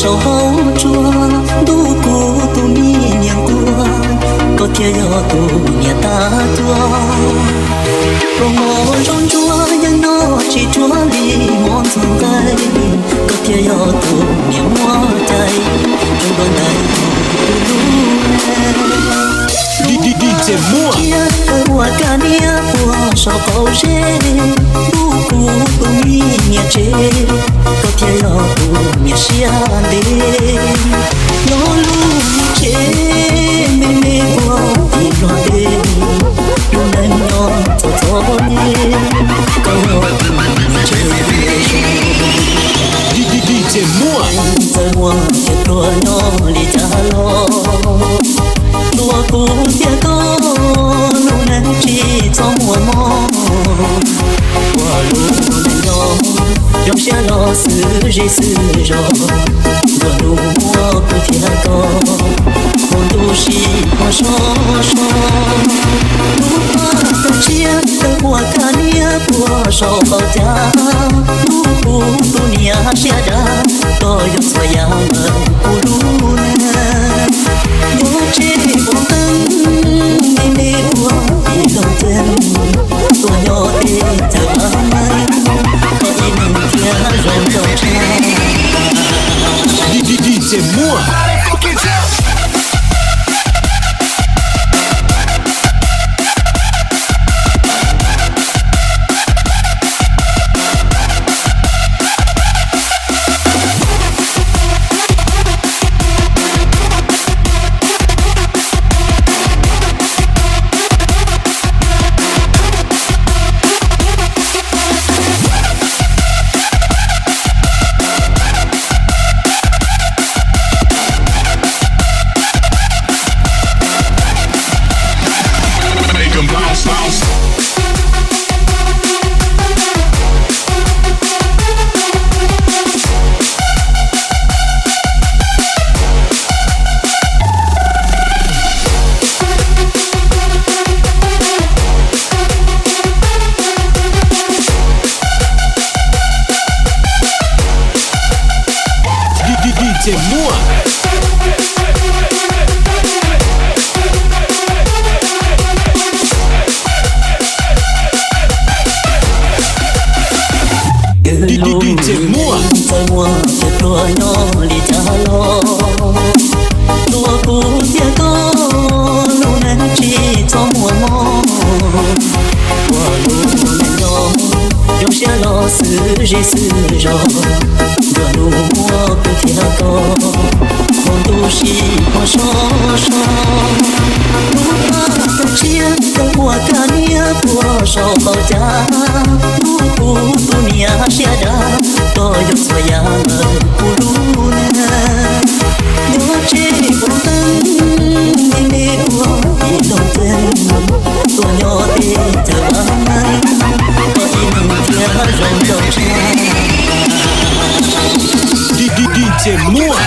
Saum hauv tsua ntuj kuv tus me niam nquag, koj thiaj yog tus niam tab tuag. Koj muaj zoo ntsuag yeej noj tsis ruag li mov ntxuag nqaij, koj thiaj yog tus niam muaj cai zoo dua ntais tus lub. Tsiaj tawg ua kab niab puag saum qaum zeb, ntuj kuv tus me niam tsev, koj thiaj yog tus niam siab ntev. Nyob lub tsev me me ua tim nplog teb, lub neej nyob txom txom nyem, koj yog tus niam tsev zoo. Txawm muaj thiab pluag nyob li cas los, hlua kuv thiab koj lub neej tsis txhob muaj mob. Ua lub neej nyob zoo siab los xwm zej xwm zos, nplua nuj muab kuv thiab koj, hmo ntuj sib pom sov sov. Lub paj tawg tsiaj tawg ua kab niab puag saum qaum cag, ntuj kuv tus niam siab dab, koj yog txhua yam ntawm kuv lub neej. Nyob tsev ua teeb me me ua ib lub tsev, tuaj nyob teb chaws Am Mev, koj ib leeg thiaj zoo nkauj tshaj. D J Muaj. D J Muaj. D J Muaj. Txawm muaj thiab pluag nyob li cas los, hlua kuv thiab koj lub neej tsis txhob muaj mob. Ua lub neej nyob zoo siab los xwm zej xwm zos, nplua nuj muab kuv thiab koj, hmo ntuj sib pom sov sov. Lub paj tawg tsiaj tawg ua kab niab puag saum qaum cag, ntuj kuv tus niam siab dab, koj yog txhua yam ntawm kuv lub neej. Nyob tsev ua teeb me me ua ib lub tsev, tuaj nyob teb chaws Am Mev, koj ib leeg thiaj zoo nkauj tshaj. D J Muaj.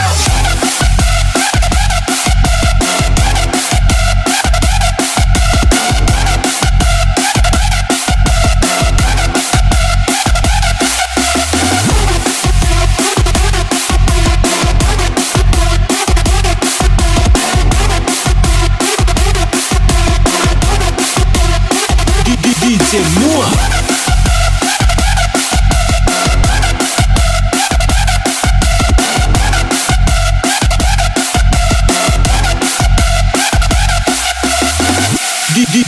D J Muaj.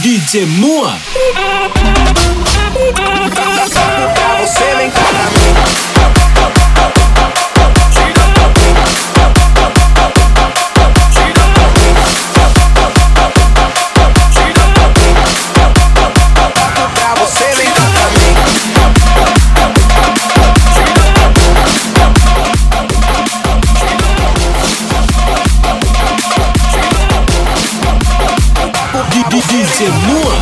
D J Muaj. D J Muaj.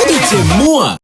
D J Muaj.